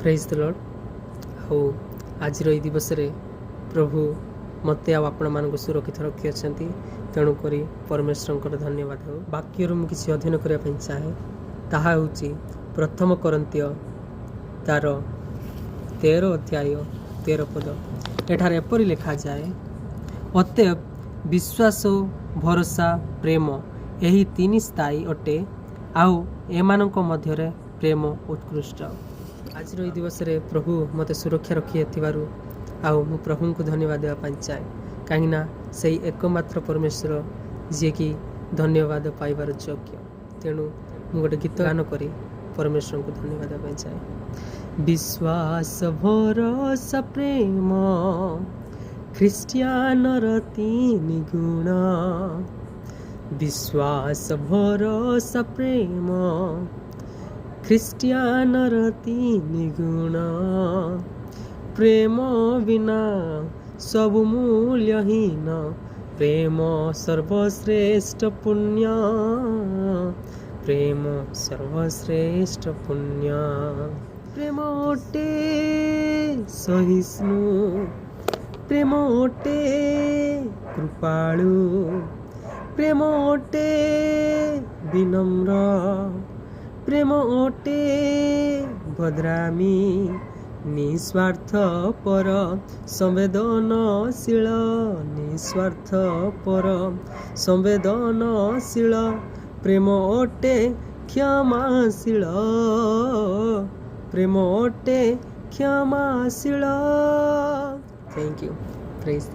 Praise the Lord. ଆଉ ଆଜିର ଏଇ ଦିବସରେ ପ୍ରଭୁ ମୋତେ ଆଉ ଆପଣମାନଙ୍କୁ ସୁରକ୍ଷିତ ରଖିଅଛନ୍ତି, ତେଣୁକରି ପରମେଶ୍ୱରଙ୍କର ଧନ୍ୟବାଦ ହେଉ। ବାକ୍ୟରୁ ମୁଁ କିଛି ଅଧ୍ୟୟନ କରିବା ପାଇଁ ଚାହେଁ। ତାହା ହେଉଛି ପ୍ରଥମ କରିନ୍ଥୀୟ ତାର 13 ଅଧ୍ୟାୟ 13 ପଦ। ଏଠାରେ ଏପରି ଲେଖାଯାଏ, ଅତଏବ ବିଶ୍ୱାସ, ଭରସା, ପ୍ରେମ ଏହି ତିନି ସ୍ଥାୟୀ ଅଟେ, ଆଉ ଏମାନଙ୍କ ମଧ୍ୟରେ ପ୍ରେମ ଉତ୍କୃଷ୍ଟ। ଆଜିର ଏହି ଦିବସରେ ପ୍ରଭୁ ମୋତେ ସୁରକ୍ଷା ରଖିଥିବାରୁ ଆଉ ମୁଁ ପ୍ରଭୁଙ୍କୁ ଧନ୍ୟବାଦ ଦେବା ପାଇଁ ଚାହେଁ, କାହିଁକିନା ସେଇ ଏକମାତ୍ର ପରମେଶ୍ୱର ଯିଏକି ଧନ୍ୟବାଦ ପାଇବାର ଯୋଗ୍ୟ। ତେଣୁ ମୁଁ ଗୋଟେ ଗୀତ ଗାନ କରି ପରମେଶ୍ୱରଙ୍କୁ ଧନ୍ୟବାଦ ଦେବା ପାଇଁ ଚାହେଁ। ବିଶ୍ୱାସ, ଭରସା, ପ୍ରେମ ଖ୍ରୀଷ୍ଟିଆନର ତିନି ଗୁଣ। ବିଶ୍ୱାସ, ଭରସା, ପ୍ରେମ ଖ୍ରୀଷ୍ଟିଆନର ତିନି ଗୁଣ। ପ୍ରେମ ବିନା ସବୁ ମୂଲ୍ୟହୀନ, ପ୍ରେମ ସର୍ବଶ୍ରେଷ୍ଠ ପୁଣ୍ୟ, ପ୍ରେମ ସର୍ବଶ୍ରେଷ୍ଠ ପୁଣ୍ୟ। ପ୍ରେମ ଅଟେ ସହିଷ୍ଣୁ, ପ୍ରେମ ଅଟେ କୃପାଳୁ, ପ୍ରେମ ଅଟେ ବିନମ୍ର, ପ୍ରେମ ଅଟେ ଭଦ୍ରାମୀ, ନିସ୍ୱାର୍ଥପର, ସମ୍ବେଦନଶୀଳ, ନିସ୍ୱାର୍ଥପର, ସମ୍ବେଦନଶୀଳ, ପ୍ରେମ ଅଟେ କ୍ଷମାଶୀଳ, ପ୍ରେମ ଅଟେ କ୍ଷମାଶୀଳ। Thank you. Praise.